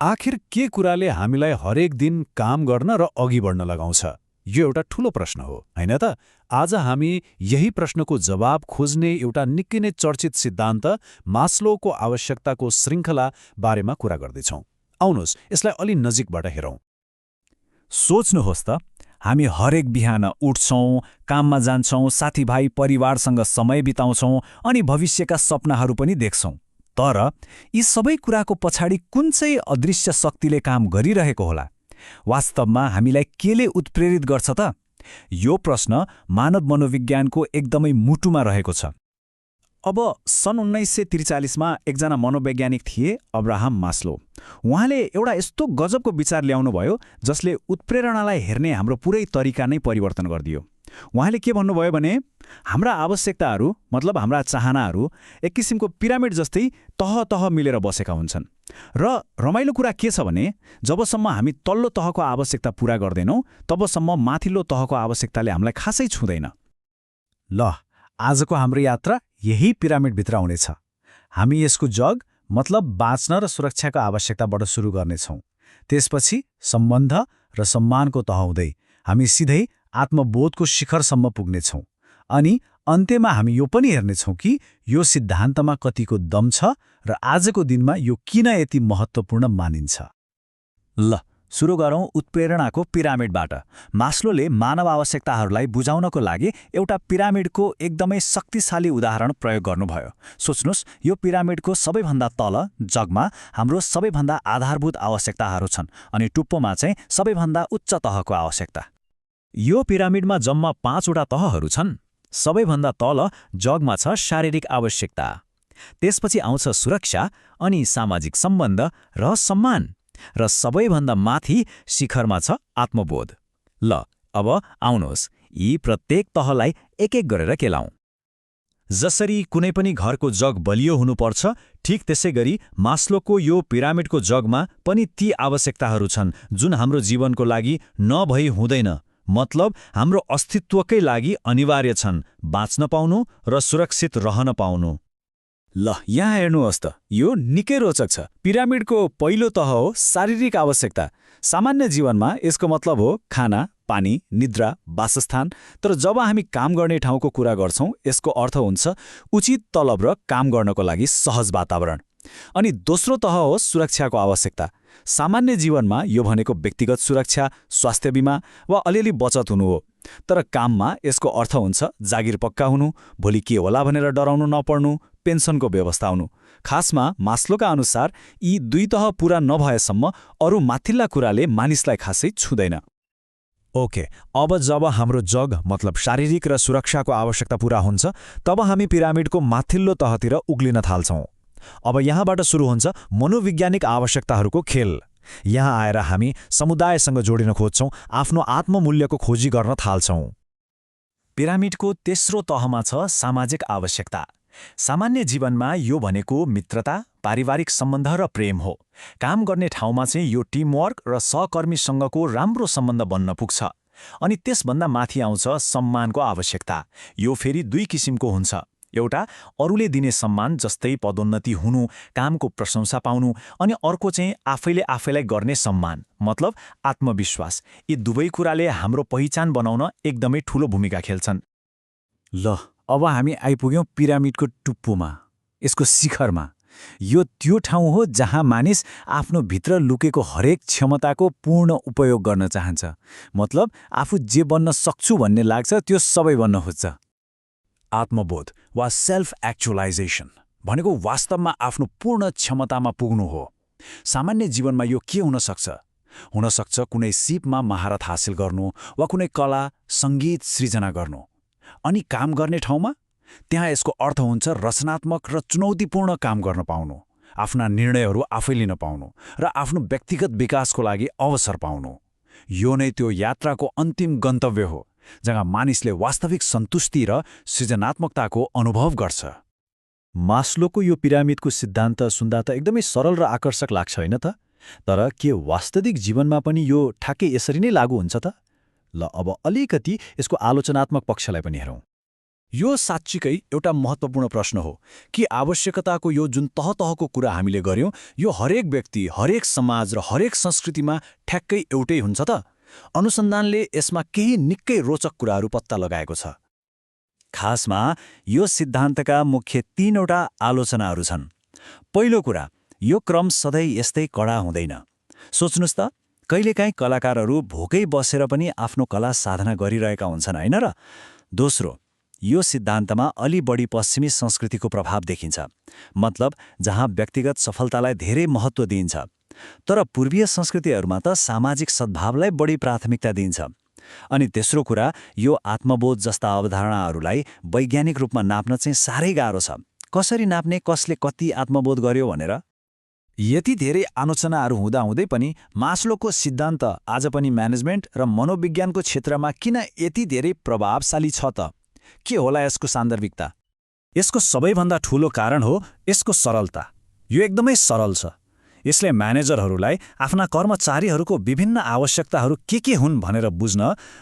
आखिर के कुराले हामीलाई हरेक दिन काम गर्न र अघि बढ्न लगाउँछ? यो एउटा ठूलो प्रश्न हो, हैन त? आज हामी यही प्रश्नको जवाब खोज्ने एउटा निकै नै चर्चित सिद्धान्त मास्लोको आवश्यकताको श्रृङ्खला बारेमा कुरा गर्दैछौँ। आउनुहोस् यसलाई अलि नजिकबाट हेरौँ। सोच्नुहोस् त, हामी हरेक बिहान उठ्छौँ, काममा जान्छौँ, साथीभाइ परिवारसँग समय बिताउँछौँ अनि भविष्यका सपनाहरू पनि देख्छौँ। तर यी सबै कुराको पछाडि कुन चाहिँ अदृश्य शक्तिले काम गरिरहेको होला? वास्तवमा हामीलाई केले उत्प्रेरित गर्छ त? यो प्रश्न मानव मनोविज्ञानको एकदमै मुटुमा रहेको छ। अब सन् 1943मा एकजना मनोवैज्ञानिक थिए, अब्राहम मास्लो। उहाँले एउटा यस्तो गजबको विचार ल्याउनुभयो जसले उत्प्रेरणालाई हेर्ने हाम्रो पुरै तरिका नै परिवर्तन गरिदियो। उहाँले के भन्नुभयो भने, हाम्रा आवश्यकताहरू मतलब हाम्रा चाहनाहरू एक किसिमको पिरामिड जस्तै तह तह मिलेर बसेका हुन्छन्। र रमाइलो कुरा के छ भने, जबसम्म हामी तल्लो तहको आवश्यकता पूरा गर्दैनौँ तबसम्म माथिल्लो तहको आवश्यकताले हामीलाई खासै छुँदैन। ल, आजको हाम्रो यात्रा यही पिरामिडभित्र हुनेछ। हामी यसको जग मतलब बाँच्न र सुरक्षाको आवश्यकताबाट सुरु गर्नेछौँ। त्यसपछि सम्बन्ध र सम्मानको तह हुँदै हामी सिधै आत्मबोधको शिखरसम्म पुग्नेछौँ। अनि अन्त्यमा हामी यो पनि हेर्नेछौँ कि यो सिद्धान्तमा कतिको दम छ र आजको दिनमा यो किन यति महत्त्वपूर्ण मानिन्छ। ल, सुरु गरौँ उत्प्रेरणाको पिरामिडबाट। मास्लोले मानव आवश्यकताहरूलाई बुझाउनको लागि एउटा पिरामिडको एकदमै शक्तिशाली उदाहरण प्रयोग गर्नुभयो। सोच्नुहोस्, यो पिरामिडको सबैभन्दा तल जगमा हाम्रो सबैभन्दा आधारभूत आवश्यकताहरू छन् अनि टुप्पोमा चाहिँ सबैभन्दा उच्च तहको आवश्यकता। यो पिरामिडमा जम्मा 5वटा तहहरू छन्। सबैभन्दा तल जगमा छ शारीरिक आवश्यकता, त्यसपछि आउँछ सुरक्षा अनि सामाजिक सम्बन्ध र सम्मान, र सबैभन्दा माथि शिखरमा छ आत्मबोध। ल, अब आउनुहोस् यी प्रत्येक तहलाई एक एक गरेर केलाउँ। जसरी कुनै पनि घरको जग बलियो हुनुपर्छ, ठिक त्यसैगरी मास्लोको यो पिरामिडको जगमा पनि ती आवश्यकताहरू छन् जुन हाम्रो जीवनको लागि नभई हुँदैन, मतलब हाम्रो अस्तित्वकै लागि अनिवार्य छन्। बाँच्न पाउनु र सुरक्षित रहन पाउनु। ल, यहाँ हेर्नुहोस् त, यो निकै रोचक छ। पिरामिडको पहिलो तह हो शारीरिक आवश्यकता। सामान्य जीवनमा यसको मतलब हो खाना, पानी, निद्रा, वासस्थान। तर जब हामी काम गर्ने ठाउँको कुरा गर्छौँ, यसको अर्थ हुन्छ उचित तलब र काम गर्नको लागि सहज वातावरण। अनि दोस्रो तह हो सुरक्षाको आवश्यकता। सामान्य जीवनमा यो भनेको व्यक्तिगत सुरक्षा, स्वास्थ्य बिमा वा अलिअलि बचत हुनु हो। तर काममा यसको अर्थ हुन्छ जागिर पक्का हुनु, भोलि के होला भनेर डराउनु नपर्नु, पेन्सनको व्यवस्था हुनु। खासमा मास्लोका अनुसार यी दुई तह पूरा नभएसम्म अरू माथिल्ला कुराले मानिसलाई खासै छुँदैन। ओके, अब जब हाम्रो जग मतलब शारीरिक र सुरक्षाको आवश्यकता पूरा हुन्छ, तब हामी पिरामिडको माथिल्लो तहतिर उक्लिन थाल्छौँ। अब यहाँबाट सुरु हुन्छ मनोवैज्ञानिक आवश्यकताहरूको खेल। यहाँ आएर हामी समुदायसँग जोडिन खोज्छौँ, आफ्नो आत्ममूल्यको खोजी गर्न थाल्छौँ। पिरामिडको तेस्रो तहमा छ सामाजिक आवश्यकता। सामान्य जीवनमा यो भनेको मित्रता, पारिवारिक सम्बन्ध र प्रेम हो। काम गर्ने ठाउँमा चाहिँ यो टिमवर्क र सहकर्मीसँगको राम्रो सम्बन्ध बन्न पुग्छ। अनि त्यसभन्दा माथि आउँछ सम्मानको आवश्यकता। यो फेरि दुई किसिमको हुन्छ। एउटा अरूले दिने सम्मान जस्तै पदोन्नति हुनु, कामको प्रशंसा पाउनु, अनि अर्को चाहिँ आफैले आफैलाई गर्ने सम्मान मतलब आत्मविश्वास। यी दुवै कुराले हाम्रो पहिचान बनाउन एकदमै ठूलो भूमिका खेल्छन्। ल, अब हामी आइपुग्यौँ पिरामिडको टुप्पोमा, यसको शिखरमा। यो त्यो ठाउँ हो जहाँ मानिस आफ्नो भित्र लुकेको हरेक क्षमताको पूर्ण उपयोग गर्न चाहन्छ। मतलब आफू जे बन्न सक्छु भन्ने लाग्छ त्यो सबै बन्न खोज्छ। आत्मबोध वा सेल्फ एक्चुअलाइजेसन भनेको वास्तवमा आफ्नो पूर्ण क्षमतामा पुग्नु हो। सामान्य जीवनमा यो के हुन सक्छ? हुन सक्छ कुनै सिपमा महारत हासिल गर्नु वा कुनै कला, सङ्गीत सृजना गर्नु। अनि काम गर्ने ठाउँमा त्यहाँ यसको अर्थ हुन्छ रचनात्मक र चुनौतीपूर्ण काम गर्न पाउनु, आफ्ना निर्णयहरू आफै लिन पाउनु र आफ्नो व्यक्तिगत विकासको लागि अवसर पाउनु। यो नै त्यो यात्राको अन्तिम गन्तव्य हो जहाँ मानिसले वास्तविक सन्तुष्टि र सृजनात्मकताको अनुभव गर्छ। मास्लोको यो पिरामिडको सिद्धान्त सुन्दा त एकदमै सरल र आकर्षक लाग्छ, होइन त? तर के वास्तविक जीवनमा पनि यो ठ्याक्कै यसरी नै लागू हुन्छ त? ल, अब अलिकति यसको आलोचनात्मक पक्षलाई पनि हेरौँ। यो साँच्चीकै एउटा महत्त्वपूर्ण प्रश्न हो कि आवश्यकताको यो जुन तह-तहको कुरा हामीले गर्यौं, यो हरेक व्यक्ति, हरेक समाज र हरेक संस्कृतिमा ठ्याक्कै एउटै हुन्छ त? अनुसन्धानले यसमा केही निकै रोचक कुराहरू पत्ता लगाएको छ। खासमा यो सिद्धान्तका मुख्य 3वटा आलोचनाहरू छन्। पहिलो कुरा, यो क्रम सधैँ यस्तै कडा हुँदैन। सोच्नुस् त, कहिलेकाहीँ कलाकारहरू भोकै बसेर पनि आफ्नो कला साधना गरिरहेका हुन्छन्, होइन र? दोस्रो, यो सिद्धान्तमा अलि बढी पश्चिमी संस्कृतिको प्रभाव देखिन्छ, मतलब जहाँ व्यक्तिगत सफलतालाई धेरै महत्त्व दिइन्छ। तर पूर्वीय संस्कृतिहरूमा त सामाजिक सद्भावलाई बढी प्राथमिकता दिइन्छ। अनि तेस्रो कुरा, यो आत्मबोध जस्ता अवधारणाहरूलाई वैज्ञानिक रूपमा नाप्न चाहिँ साह्रै गाह्रो छ। कसरी नाप्ने, कसले कति आत्मबोध गर्यो भनेर? यति धेरै आलोचनाहरू हुँदाहुँदै पनि मास्लोको सिद्धान्त आज पनि म्यानेजमेन्ट र मनोविज्ञानको क्षेत्रमा किन यति धेरै प्रभावशाली छ त? के होला यसको सान्दर्भिकता? यसको सबैभन्दा ठूलो कारण हो यसको सरलता। यो एकदमै सरल छ। यसले म्यानेजरहरूलाई आफ्ना कर्मचारीहरूको विभिन्न आवश्यकताहरू के हुन् भनेर बुझ्न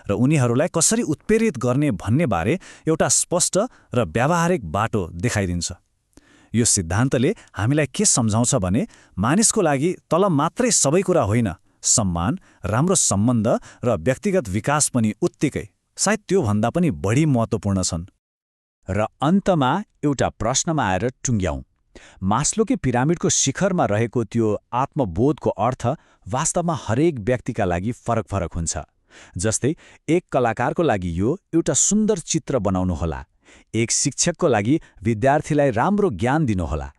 र उनीहरूलाई कसरी उत्प्रेरित गर्ने भन्ने बारे एउटा स्पष्ट र व्यावहारिक बाटो देखाइदिन्छ। यो सिद्धान्तले हामीलाई के सम्झाउँछ भने मानिसको लागि तलब मात्रै सबै कुरा होइन, सम्मान, राम्रो सम्बन्ध र व्यक्तिगत विकास पनि उत्तिकै, सायद त्योभन्दा पनि बढी महत्त्वपूर्ण छन्। र अन्तमा एउटा प्रश्नमा आएर टुङ्ग्याउँ। मास्लोके पिरामिडको शिखरमा रहेको त्यो आत्मबोधको अर्थ वास्तवमा हरेक व्यक्तिका लागि फरक हुन्छ। जस्तै एक कलाकारको लागि यो एउटा सुन्दर चित्र बनाउनु होला, एक शिक्षकको लागि विद्यार्थीलाई राम्रो ज्ञान दिनुहोला।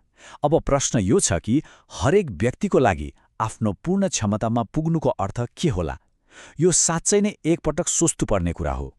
अब प्रश्न यो छ कि हरेक व्यक्तिको लागि आफ्नो पूर्ण क्षमतामा पुग्नुको अर्थ के होला? यो साँच्चै नै एकपटक सोच्नुपर्ने कुरा हो।